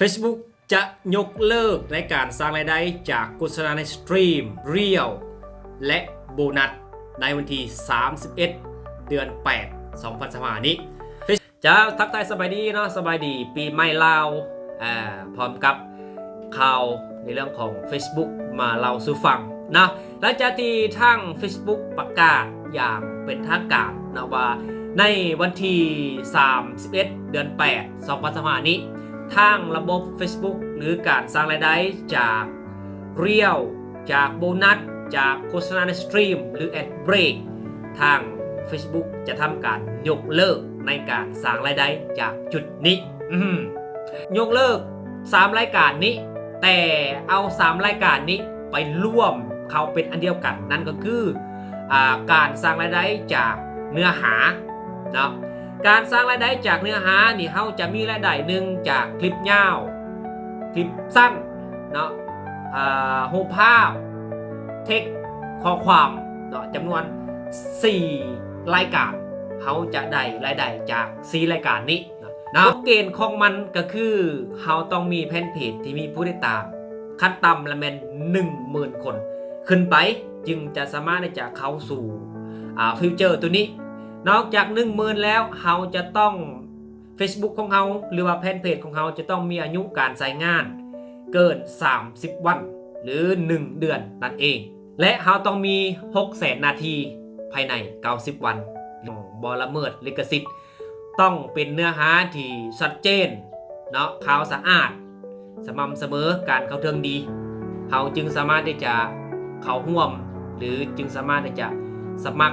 Facebook ຈະຍົກເລີກໃນການສ້າງລາຍໄດ້ຈາກໂຄສະນາໃນສະຕຣີມ Reel ແລະ ໂບນັດ ໃນວັນທີ ສາມສິບເອັດ ເດືອນ ແປດ ສອງພັນຊາວຫ້າ ນີ້. ຈະທັກທາຍສະບາຍດີເນາະ ສະບາຍດີປີໃໝ່ລາວ ອາ ພ້ອມກັບຂ່າວໃນເລື່ອງຂອງ Facebook ມາເລົ່າສູ່ຟັງເນາະ. ຫຼັງຈາກທີ່ທາງ Facebook ປະກາດຢ່າງເປັນທາງການເນາະວ່າ ໃນວັນທີ ສາມສິບເອັດ ເດືອນ ແປດ ສອງພັນຊາວຫ້າ ນີ້ ທາງລະບົບ Facebook ຫຼື ການສ້າງລາຍໄດ້ຈາກ Reel ຈາກໂບນັດ ຈາກໂຄສະນາໃນສະຕຣີມ ຫຼື Ad Break ທາງ Facebook ຈະທຳການຍົກເລີກໃນການສ້າງລາຍໄດ້ຈາກຈຸດນີ້. ອືມ ຍົກເລີກສາມລາຍການນີ້ ແຕ່ເອົາສາມລາຍການນີ້ໄປລວມເຂົ້າເປັນອັນດຽວກັນ ນັ້ນກໍຄື ອາ ການສ້າງລາຍໄດ້ຈາກເນື້ອຫາເນາະ. ການສ້າງລາຍໄດ້ຈາກເນື້ອຫານີ້ ເຮົາຈະມີລາຍໄດ້ ໜຶ່ງ ຈາກຄລິບຍາວ ຄລິບສັ້ນເນາະ ອາ ຮູບພາບ ເທັກ ຂໍ້ຄວາມເນາະ ຈຳນວນສີ່ລາຍການ ເຮົາຈະໄດ້ລາຍໄດ້ຈາກສີ່ລາຍການນີ້ເນາະ. ກົດເກນຂອງມັນກໍຄື ເຮົາຕ້ອງມີແຟນເພຈທີ່ມີຜູ້ຕິດຕາມ ຂັ້ນຕ່ຳລະແມ່ນໜຶ່ງໝື່ນຄົນຂຶ້ນໄປ ຈຶ່ງຈະສາມາດທີ່ຈະເຂົ້າສູ່ ອາ ຟີເຈີໂຕນີ້. ນອກຈາກໜຶ່ງໝື່ນແລ້ວ ເຮົາຈະຕ້ອງ Facebook ຂອງເຮົາ ຫຼືວ່າແຟນເພຈຂອງເຮົາ ຈະຕ້ອງມີອາຍຸການໃຊ້ງານເກີນສາມສິບວັນ ຫຼື ໜຶ່ງເດືອນນັ້ນເອງ ແລະ ເຮົາຕ້ອງມີຫົກແສນນາທີພາຍໃນເກົ້າສິບວັນ ບໍ່ລະເມີດລິຂະສິດ, ຕ້ອງເປັນເນື້ອຫາທີ່ຊັດເຈນເນາະ, ຂ່າວສະອາດ, ສະໝ່ຳສະເໝີ, ການເຂົ້າເຖິງດີ, ເຮົາຈຶ່ງສາມາດທີ່ຈະເຂົ້າຮ່ວມ ຫຼື ຈຶ່ງສາມາດທີ່ຈະສະໝັກ